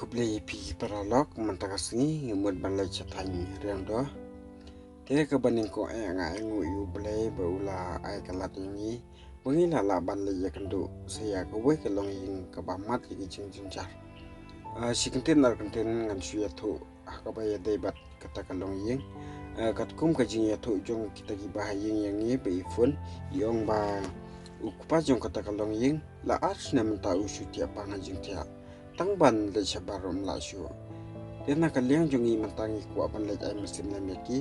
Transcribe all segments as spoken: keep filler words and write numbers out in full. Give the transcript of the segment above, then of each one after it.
Khublei ïa phi ki paralok, mynta ka sngi ngi mut ban leit sha thaiñ Riangdo. Te kaba nyngkong eh nga ainguh ïa U Blei ba u la ai ka lad ïa ngi ba ngi la lah ban leit ïakynduh sha ïa kawei ka longïing kaba mat ïa ki jingjynjar. Ah, shi kyntien ar kyntien ngan shu ïathuh ha kaba ïadei bad kata ka longïing. Ah, katkum ka jingïathuh jong kita kiba ha ïing ïa ngi ba i phone, i ong ba u kpa jong kata ka longïing la ar snem mynta u shu thiah pang ha jingthiah tang ban leit shabar ruh ym lah shuh. Te na ka liang jong ngi mynta ngi kwah ban leit ai mynsiem lem ïa ki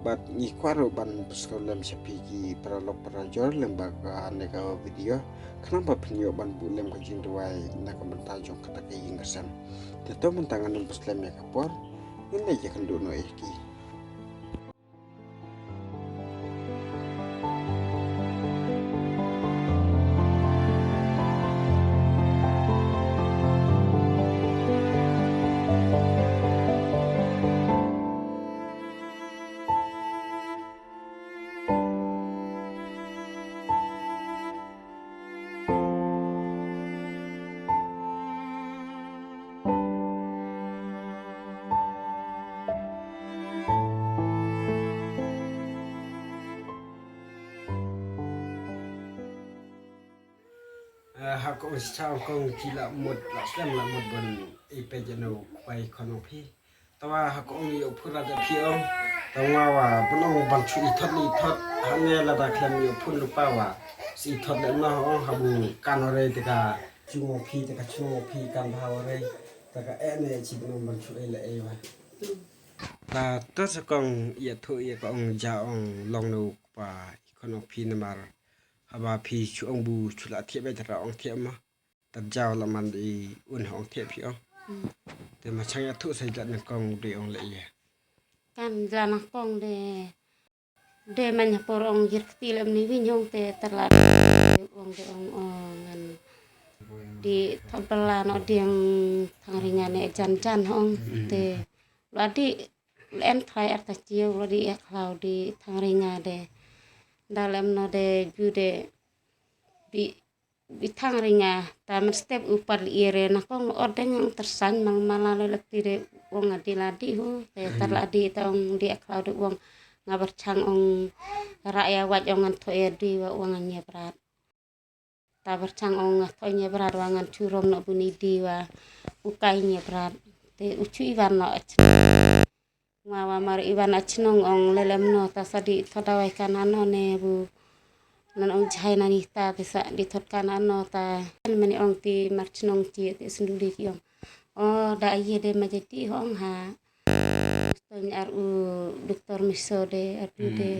bad ngi kwah ruh ban pynskhem lem sha phi ki paralok parajor lyngba kane ka video khnang ba phin ïoh ban buh lem ka jingduwai na ka bynta jong kata ka ïing ka sem. Te to mynta ngan ym pynslem ïa ka por, ngin leit ïakynduh noh ïa ki. Eh, ha kong sha kong ki la mut la slem la mut ban i peit ïa u kpa i khun u phi. Te wa ha kong ïa u phun la da phi ong. Te wa wa ban ong ban shu i thot i thot. Hangne lada khlem ïa u phun lypa wa shu i thot leh noh ong ha bu kan o rei te ka chung o phi te ka chung o phi kan bha o rei. Te ka eh ne chi ban ong ban shu ei leh ei wa. Ta to sa kong ïathuh ïa ka ong ja ong long na u kpa i khun u phi namar haba phi shu ong bu shu la thiah beit ra ong thiah ma. Tad jaw la man i un ha ong thiah phi ong. Te ma chang ïathuh sa ïa nyngkong u dei ong leh ïa. Kan la nyngkong de, de man ha por ong jir kti lem ni win ong te tad la ong de ong ong ngan di thot bala no diang thang ringa ne jan jan ong te la di len thai ar ta chiu la di ek lau di thang ringa de da lem no de ju de bi bi thang ringa ta man step u pat li re na kong ot deng ang tersan mal mala le lek ti re wong adi la di hu te tar la di ta ong di ak lau de wong nga berchang ong ra ya waj ong ngan tho ya di wa wong ngan ye brat ta berchang ong nga tho ye brat wa ngan churom no buni di wa u kai ye brat te u chu iwan no ach Nga wa mar iwan a chnong ong lelem no ta sa di thot dawai kana no ne bu nan ong jhai na ni ta te sa di thot kana no ta mani ong ti mar chnong ti ti senduli ki ong o da ye de ma jeti hong ha to ni ar u doktor miso de ar u de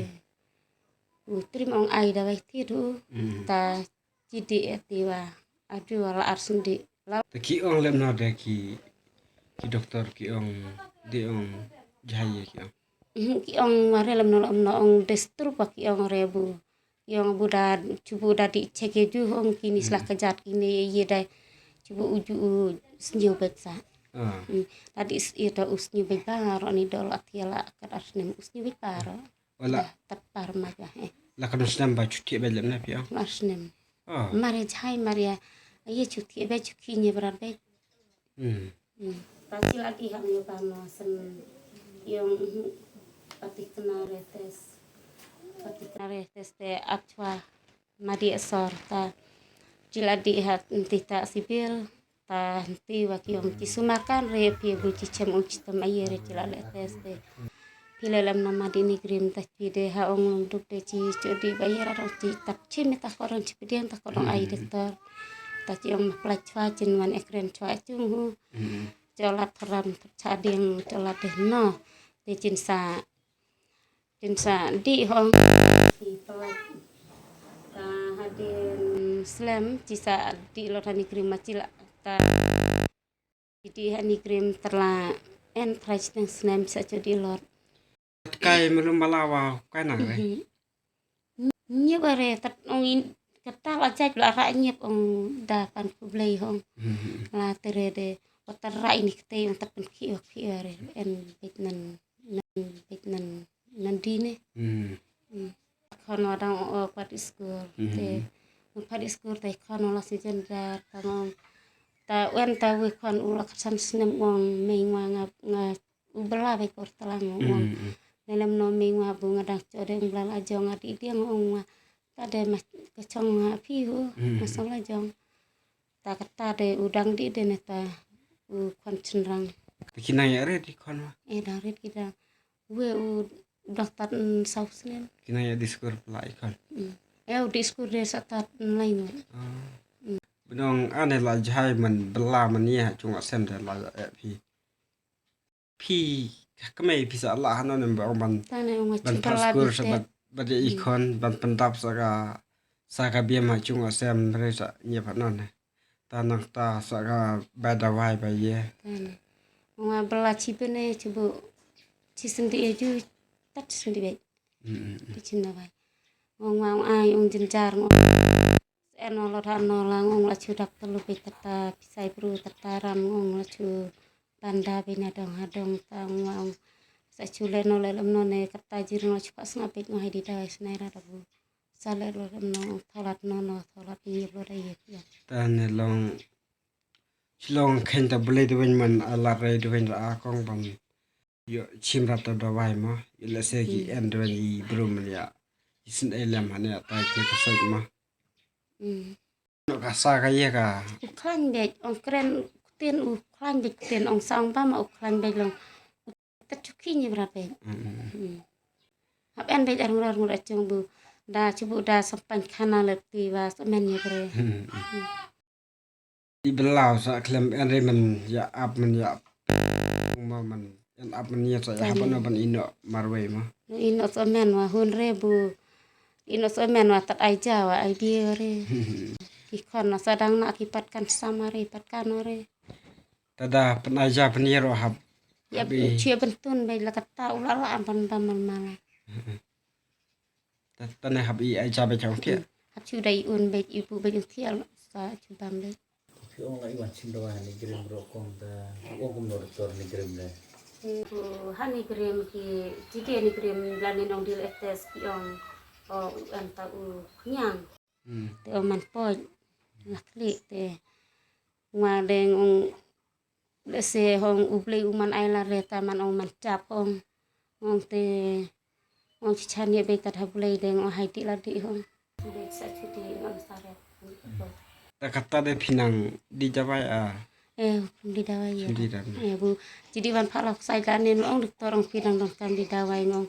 u trim ong ai dawai ti du ta Ki dih ïa ti wa adu wa la ar sendih la. Te ki ong lem na de ki ki doktor ki ong de ong jahai ïa ki ong. Mhm, ki ong wa re lem no lem no ong destrup wa ki ong re bu. Ki ong bu da chubu da di chek ïa ju ong ki ni sla ka jat ki ne ïa dai chubu u ju u snyu bet sa. Ah. Hmm. Da di s- ïa da u snyu bet ba ro ni dol atia la ka ar snem u snyu bet ba ro. Wala. Tat par ma ja eh. La ka dusnem ba chuti ba lem na pia. Ar snem. Ah. Mare jai mare ya. Aye chuti ba chuki nye bra be. Hmm. Hmm. Ta chi la di ha nge ba no sen yong mhm. Pati kena retes. Pati kena retes te achwa madi asor ta. Chi la di ha nti ta sibil. Ta nti wa ki ong ki suma kan re phi bu chi chem ong chi tam aye re chi la le tes te. Phi le lam nama di ni grim ta phi de ha ong long duk de chi chu di ba ye ra chi ta chi mi ta ko rong chi pideng ta ko rong ai doktor. Ta chi ong ma pla chwa chin wan ekren chwa chung hu. Cho la thoram cha ding cho la de no. De chin sa Tin sa di hong ki plat ta hadin slem ci sa di lot hani krim macil ta di hani krim terla en trai citeng snem sa cu di lot. Kai melum balawa kai nang re. Nye bare tat ong in kata la jaj la ra nyep ong da pan kublei hong la tere de otar ra ini kete ong tat pen ki ok ki are en bit nan nan bit nan nan dine. Khon wa dang o pat school te pat school te khon wa la si jen dar tang ong Ta wen ta wei khon u la khatsan snem u ong mei ngwa nga, nga u bela bek or talang u ong. Mm, mm. Lelem no mei ngwa bu nga dang cho de ong bela la jong nga di diang ong ngwa. Ta de ma ka chong nga phi u, mm, ma song la jong. Ta kata de u dang di de ne ta u khon chynrang. Te ki nang ïa rit ki khon wa? Eh, dang rit ki dang. Wei u dang tat, mm, saw snem. Ki nang ïa di skur pla i khon. Mm. Eh, u di skur de sa tat, mm, lai ngut. Ah. Mm. Benong ane la jai man bela man ïa chung a sem de la ïa eh phi. Phi ka kmei phi sa la hano ne ba ong ban, tane ong ban chu thap bela skur bi sa te. Bad, bad ïa i khon ban pyndap sa ka, sa ka biam ha chung a sem re sa ñiap hano ne. Ta nang ta sa ka ba dawai ba ye. Tane. Ong a bela chi bene chi bu chi sendi e ju tat sendi be. Mm, mm, mm. Ti chin dawai. Ong wa ong ai ong jynjar ong. Eno lo da no lang ong la chu dak telu be tata pisai bru tata ram ong la chu banda be na dong ha dong ta ong wa ong. Sa chu le no le lem no ne kata jir no chu pa snga be no hai di dawai snai ra da bu. Sa le lo lem no tholat no no tholat ni lo da ye ya. Ta ne long Shillong khein ta bulei duwen man a la rei duwen ra a kong ban. Yo chim rap ta dawai ma. Yo le se ki, mm, en duwen i brum ya. I sin e lem hane ta ki ka soi ma. Mm. No ka sa ka ye ka. U khlaiñ bej ong kren ktien u khlaiñ bej ktien ong sa ong ba ma u khlaiñ bej long. U tet chu ki ni bra bej. Mm, mm, mm. Mm. Hap en bej ar ngur ar ngur a chung bu. Da chu bu da sampañ khana le ti ba sa men ye bre. Mm, mm. Mm. I belaw sa khlem en re man ya ap man ya ap. Ma man en ap man ya sa ya hap no ban ino marwei ma. Ino so men wa hun re bu. Ino so men wa tat ai ja wa ai die re. Ki khon na sa dang na ki pat kan sama re pat kan re. Tada pan ai ja pan ye ro hap. Ya hap i. Chia ban tun bai la kata u la la ban ban mal mal. Ta, ta ne hap i ai ja be chong thiah. Hmm. Hap chu dai un be i pu be jong thiah sa chu bam be. Phi ong la i wan chim dawai ni grim ro kong ta. Ong kum no doktor ni grim le. Hmm, ku ha ni grim ki jike ni grim la ni nong dil etes ki ong o u en ta u khniang. Hmm. Te o man poj la klik te ngwa deng ong. Lehse hong u Blei u man ai la re ta man ong man chap hong. Ong te ong chi chan ye be tat ha Blei deng ong hai ti la di hong. Be sa chu di ngam sa re. Ta kata de phi nang di dawai a. Eh, di dawai ye. Di dawai. Eh, bu chi di ban pha la sai la ne ong doktor ong phi nang dong kam di dawai ong.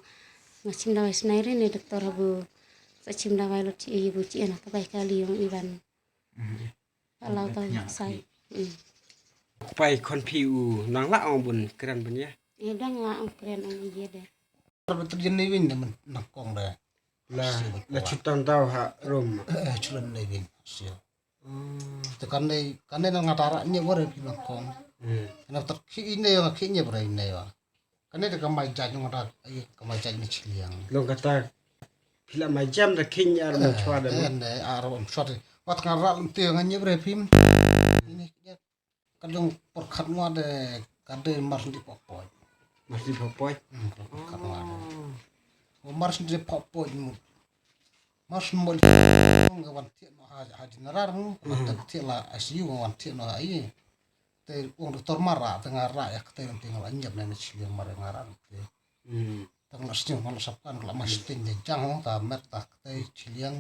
Nga chim dawai snai re ne doktor ha bu. Sa chim dawai lo chi e bu chi e na ka bai kali ong i ban. Mhm. Alaw ta sai. Mm. Pai khon phi u nang la ong bun kren bun ya. Eh, dang la ong kren ong ye de. Tar betul jen ni win de men nak kong de. La, la chutang daw ha rum. Eh, chulan ni win. Sio. Hmm. Te kan ni, kan ni nang ngatara ni wore phi nak kong. Hmm. Na tak khi ni wa, khi ni bra ni wa. Kane da ka mai judge nga da, ai, ka mai judge ni chiliang. Long kata phi la mai jam da king ar ma chwa da. Eh, ne ar ma chwa da. Wat nga ra lam te nga nyep re phim. Ini ka jong por khat nga de ka de mar sndi pok poi. Mar sndi pok poi? Hmm, por khat nga de. Oh. O mar sndi pok poi mu. Mar sndi mo nga wan thiah no ha, ha general mu. Nga thiah la I C U nga wan thiah no ha i. Te ong doktor mara te nga ra ya kate te nga la nyep ne chiliang mara nga ra te. Hmm. Te nga la sting nga la sap kan nga la ma sting de jang ta mer ta kate chiliang.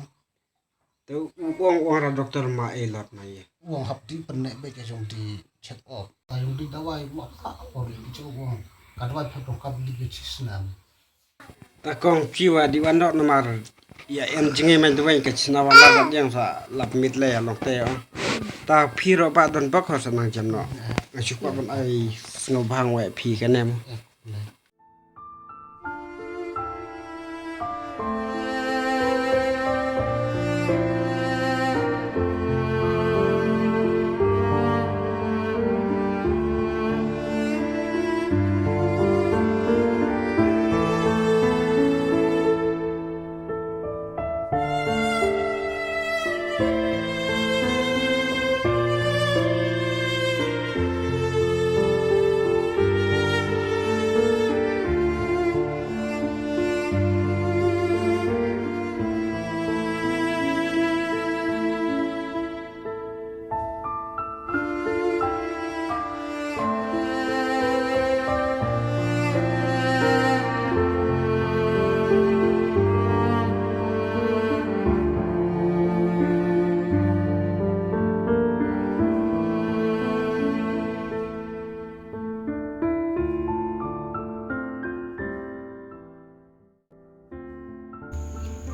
Te ong ong ra doktor ma e lat ma ye. Ong hap di penne be ke jong di check up. Ta jong di dawai ma ka ko di jong ong. Ka dawai pha dong ka di be chisnam. Ta kong phi wa di wan dok namar ya en jingim man duweng ka chna wa la yang sa lap mit le ya long te. Ta phi ro ba don bak ho sa nang jam no. Nga shu kwah ban ai sngewbha wa phi ka nem.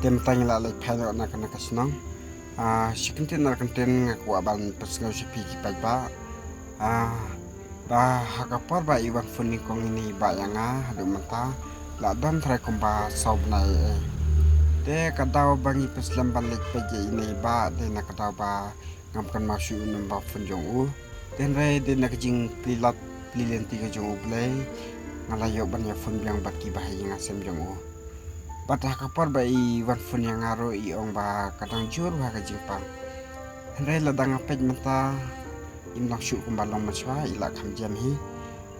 Te mynta ngi la leit phai noh na kane ka shnong. Ah, shi kyntien ar kyntien nga kwah ban pynsngew sha phi ki paidbah. Ah, ba ha ka por ba i wan phone nyngkong ine i bah ïa nga haduh mynta la don trai kumba saw bnai eh. Te ka daw ba ngi pynslem ban leit peit ïa ine i bah dei na ka daw ba ngam kynmaw shuh u number phone jong u. Te hynrei dei na ka jingplie lad plie lynti ka jong U Blei nga la ïoh ban ïa phone biang bad ki bahaïing hasem jong u. Bad ha ka por ba i wan phone ïa nga ruh i ong ba ka dang jur bha ka jingpang. Hynrei lada nga peit mynta im long shuh kumba long mynshuwa, i la kham jem hi.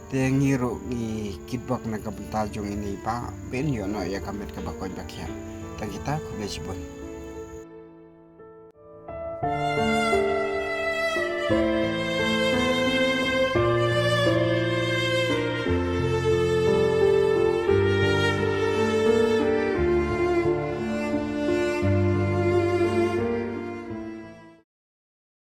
Te ngi ruh ngi kitbok na ka bynta jong ine i bah ban ïoh noh ïa ka met kaba koit ba khiah. Tang kita, khublei shibun.